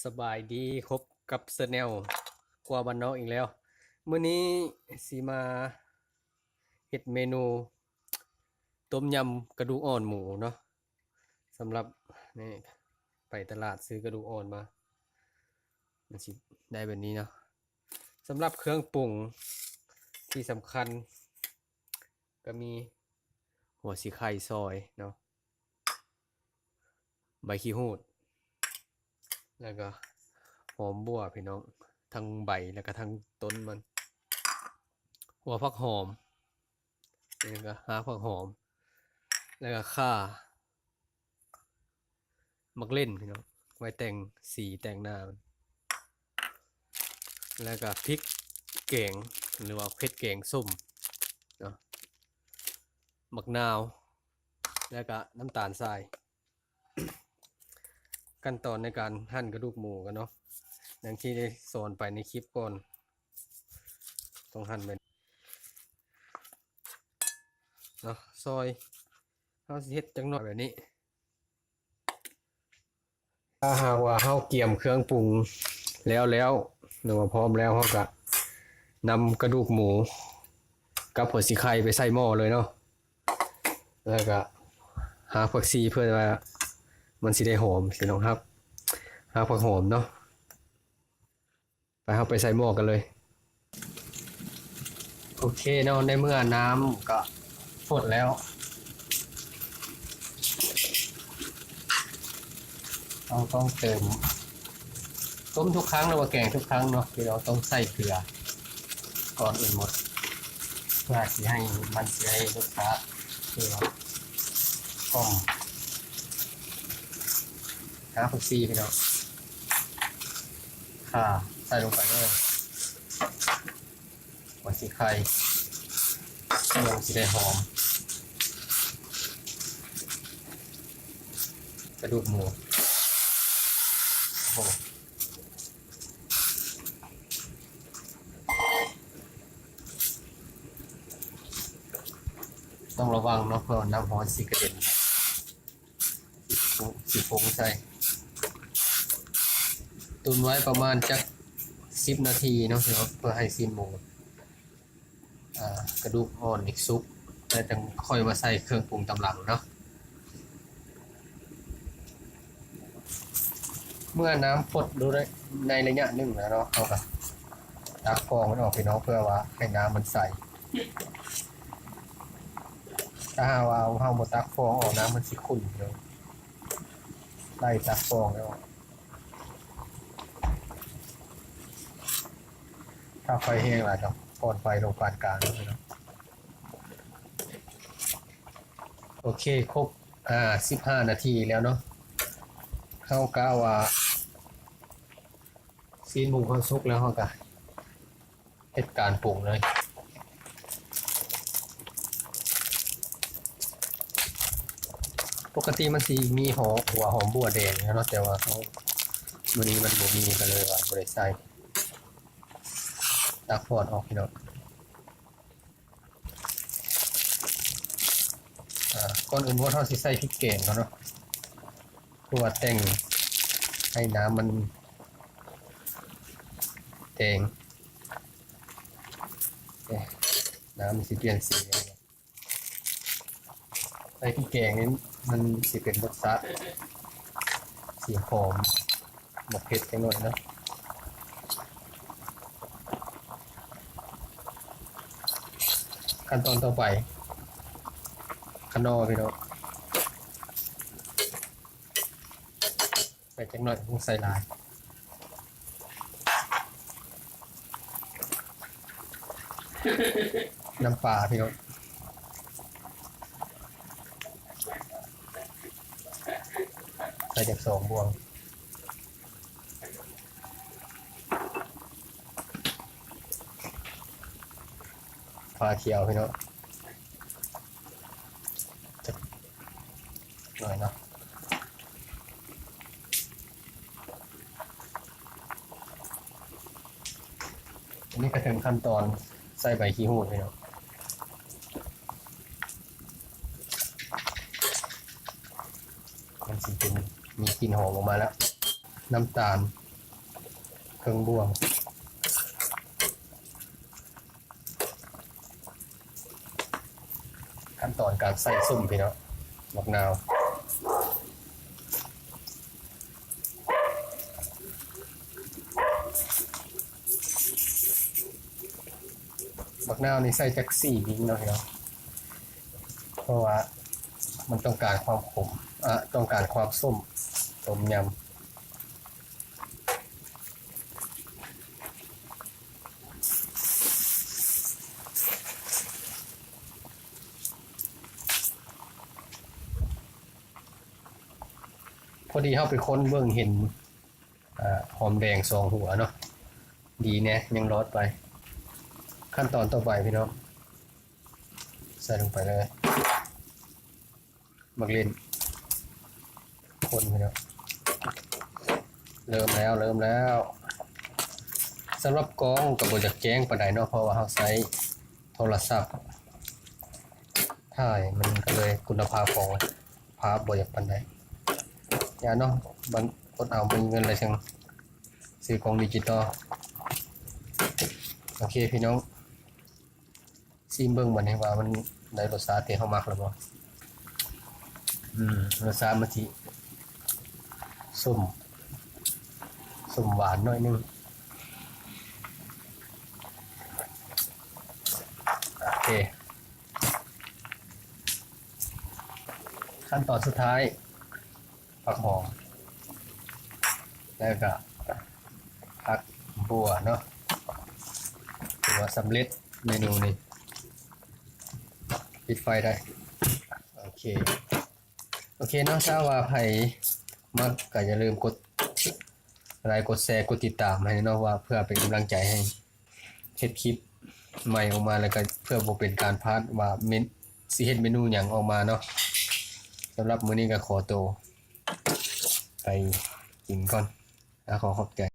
ສະບາຍດີ ພົບກັບແຊນແນວ ກົວບ້ານນອກ ອີກແລ້ວ. ມື້ນີ້ຊິມາເຮັດເມນູຕົ້ມຍຳກະດູກອ່ອນໝູເນາະ. ສຳລັບ ນີ້ ໄປຕະຫຼາດຊື້ກະດູກອ່ອນມາ ມັນຊິໄດ້ແບບນີ້ເນາະ. ສຳລັບເຄື່ອງປຸງທີ່ສຳຄັນ ກະມີຫົວສີໄຄຊອຍເນາະ, ໃບຂີ້ຫູດ ແລ້ວກະຫອມບົ່ວພີ່ນ້ອງ, ທັງໃບແລ້ວກະທັງຕົ້ນມັນ, ຫົວຜັກຫອມ ແລ້ວກະຮາກຜັກຫອມ ແລ້ວກະຂ່າ ໝາກເລັ່ນພີ່ນ້ອງ ໄວ້ແຕ່ງສີແຕ່ງໜ້າມັນ, ແລ້ວກະພິກແກງ ຫຼືວ່າເຜັດແກງສົ້ມເນາະ, ໝາກນາວ ແລ້ວກະນ້ຳຕານຊາຍ. ຂັ້ນຕອນໃນການຫັ່ນກະດູກໝູກັນເນາະ, ດັ່ງທີ່ໄດ້ສອນໄປໃນຄລິບກ່ອນ ຕ້ອງຫັ່ນແບບເນາະ, ຊອຍ ເຮົາຊິເຮັດຈັກໜ້ອຍແບບນີ້. ຖ້າຫາກວ່າເຮົາກຽມເຄື່ອງປຸງແລ້ວໆ ຫຼືວ່າພ້ອມແລ້ວ ເຮົາກະນຳກະດູກໝູກັບຫົວສີໄຄໄປໃສ່ໝໍ້ເລີຍເນາະ, ແລ້ວກະຮາກຜັກຊີ ເພື່ອວ່າມັນຊິໄດ້ຫອມ ພີ່ນ້ອງຮັບ ຮາກຜັກຫອມເນາະ. ໄປ ເຮົາໄປໃສ່ໝໍ້ກັນເລີຍ. ໂອເຄເນາະ, ໃນເມື່ອນ້ຳກະຟົດແລ້ວ ເຮົາຕ້ອງເຕີມ, ຕົ້ມທຸກຄັ້ງ ຫຼືວ່າແກງທຸກຄັ້ງເນາະ ທີ່ເຮົາຕ້ອງໃສ່ເກືອກ່ອນອື່ນໝົດ ເພື່ອຊິໃຫ້ມັນຊິໄດ້ລົດຊາດທີ່ວ່າກົມ. ຮາກຜັກຊີພີ່ນ້ອງ ຂ່າ ໃສ່ລົງໄປເລີຍ, ຫົວສີໄຄ ເພື່ອມັນຊິໄດ້ຫອມ. ກະດູກໝູ ໂອ້ ຕ້ອງລະວັງເນາະ ເພາະວ່ານ້ຳຮ້ອນຊິກະເດັນ. ຊິ ຊິປຸງໃສ່ ຕຸນໄວ້ປະມານຈັກສິບນາທີເນາະ ເພື່ອໃຫ້ຊີ້ນໝູ ອາ ກະດູກອ່ອນນີ້ສຸກ ແລ້ວຈັ່ງຄ່ອຍມາໃສ່ເຄື່ອງປຸງຕາມຫຼັງເນາະ. ເມື່ອນ້ຳຟົດລົງໄດ້ໃນໄລຍະໜຶ່ງແລ້ວເນາະ ເຮົາກະຕັກຟອງມັນອອກພີ່ນ້ອງ ເພື່ອວ່າໃຫ້ນ້ຳມັນໃສ. ຖ້າຫາກວ່າເຮົາບໍ່ຕັກຟອງອອກ ນ້ຳມັນຊິຂຸ່ນເນາະ, ໄລ່ຕັກຟອງແລ້ວ ຖ້າໄຟແຮງຫຼາຍກະຜ່ອນໄຟລົງປານກາງເນາະ. ໂອເຄ ຄົບ ອາ ສິບຫ້ານາທີແລ້ວເນາະ, ເຮົາກະວ່າຊີ້ນໝູເຮົາສຸກແລ້ວ ເຮົາກະ ເຮັດການປຸງເລີຍ. ປົກກະຕິມັນຊິມີຫົວ ຫົວຫອມບົ່ວແດງເນາະ ແຕ່ວ່າເຮົາ ມື້ນີ້ມັນບໍ່ມີ ກະເລີຍວ່າບໍ່ໄດ້ໃສ່. ຕັກຟອງອອກພີ່ນ້ອງ. ອາ ກ່ອນອື່ນໝົດເຮົາຊິໃສ່ພິກແກງກ່ອນເນາະ ເພື່ອແຕ່ງໃຫ້ນ້ຳມັນແດງ ເອີ ນ້ຳມັນຊິປ່ຽນສີ. ໃສ່ພິກແກງນີ້ມັນຊິເປັນລົດຊາດ ຊິຫອມໝາກເຜັດຈັກໜ້ອຍເນາະ. ຂັ້ນຕອນຕໍ່ໄປ ຂະໜໍ່ພີ່ນ້ອງ ໃສ່ຈັກໜ້ອຍ ບໍ່ໃສ່ຫຼາຍ. ນ້ຳປາພີ່ນ້ອງ ໃສ່ຈັກສອງບ່ວງ. ຝາຂຽວພີ່ນ້ອງ ຈັກໜ້ອຍເນາະ. ອັນນີ້ກະເຖິງຂັ້ນຕອນໃສ່ໃບຂີ້ຫູດແລ້ວເນາະ, ມັນຊິເປັນ ມີກິ່ນຫອມອອກມາແລ້ວ. ນ້ຳຕານ ເຄິ່ງບ່ວງ. ຂັ້ນຕອນການໃສ່ສົ້ມ ພີ່ນ້ອງ, ໝາກນາວ. ໝາກນາວນີ້ໃສ່ຈັກສີ່ບິ້ງເນາະ ເນາະ ເພາະວ່າມັນຕ້ອງການຄວາມຂົມ ອາ ຕ້ອງການຄວາມສົ້ມຕົ້ມຍຳ. ພໍດີເຮົາໄປຄົ້ນເບິ່ງເຫັນ ອາ ຫອມແດງສອງຫົວເນາະ ດີແນ່ຍັງລອດໄປ. ຂັ້ນຕອນຕໍ່ໄປ ພີ່ນ້ອງ ໃສ່ລົງໄປເລີຍ ໝາກເລັ່ນ ຄົນ ພີ່ນ້ອງ. ເລີ່ມແລ້ວ ເລີ່ມແລ້ວ. ສຳລັບກ້ອງກໍບໍ່ຢາກແຈ້ງປານໃດເນາະ ເພາະວ່າເຮົາໃຊ້ໂທລະສັບຖ່າຍ ມັນກໍເລີຍຄຸນນະພາບຂອງພາບບໍ່ຢາກປານໃດ. ຢ່າເນາະ ບັນ ອົດເອົາ ບໍ່ມີເງິນແລ້ວ ຈັ່ງຊື້ກ້ອງດິຈິຕອລ. ໂອເຄ ພີ່ນ້ອງ ຊີມເບິ່ງບັດນີ້ວ່າມັນໄດ້ລົດຊາດທີ່ເຮົາມັກແລ້ວບໍ່. ອືມ ລົດຊາດມັນຊິສົ້ມ ສົ້ມຫວານໜ້ອຍໜຶ່ງ. ໂອເຄ ຂັ້ນຕອນສຸດທ້າຍ ຜັກຫອມ ແລ້ວກະຜັກບົ່ວເນາະ. ຖືວ່າສຳເລັດເມນູນີ້. ປິດໄຟໄດ້. ໂອເຄ ໂອເຄເນາະ. ຖ້າວ່າໃຜມັກກໍຢ່າລືມກົດໄລ ກົດແຊ ກົດຕິດຕາມໃຫ້ເນາະ ວ່າເພື່ອເປັນກຳລັງໃຈໃຫ້ເຮັດຄລິບໃໝ່ອອກມາ ແລ້ວກໍເພື່ອບໍ່ເປັນການພາດວ່າເມັນ ຊິເຮັດເມນູຫຍັງອອກມາເນາະ. ສຳລັບມື້ນີ້ກໍຂໍໂຕໄປກິນກ່ອນ. ອາ ຂໍຂອບໃຈ.